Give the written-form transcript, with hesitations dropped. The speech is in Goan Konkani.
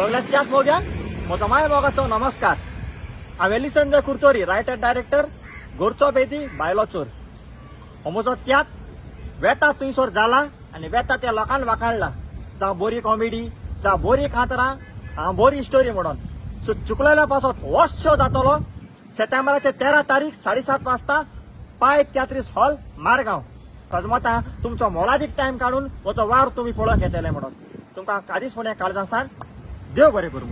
सगळ्या त्याच मोग्यांक म्हजो माय मोगाचो नमस्कार. हांव Allison the Curtorim, writer director, गोरचो बेदी बायलो चोर. हो म्हजो त्यात वेता थंयसर जाला आनी वेता त्या लोकांक वाखाणला, जावं बरी कॉमेडी, जावं बरी कांतरां, हांव बरी स्टोरी म्हणून. सो चुकलेल्या पासत होच शो जातलो सप्टेंबराचे 13 तारीख 7:30 वाजता, पाय तियात्रीस हॉल, मारगांव. अजमता तुमचो मोलादीक टायम काडून वचो वावर तुमी पळोवंक येतले म्हणून तुमकां कादीसपणे काळजान सान देव बरें करूं.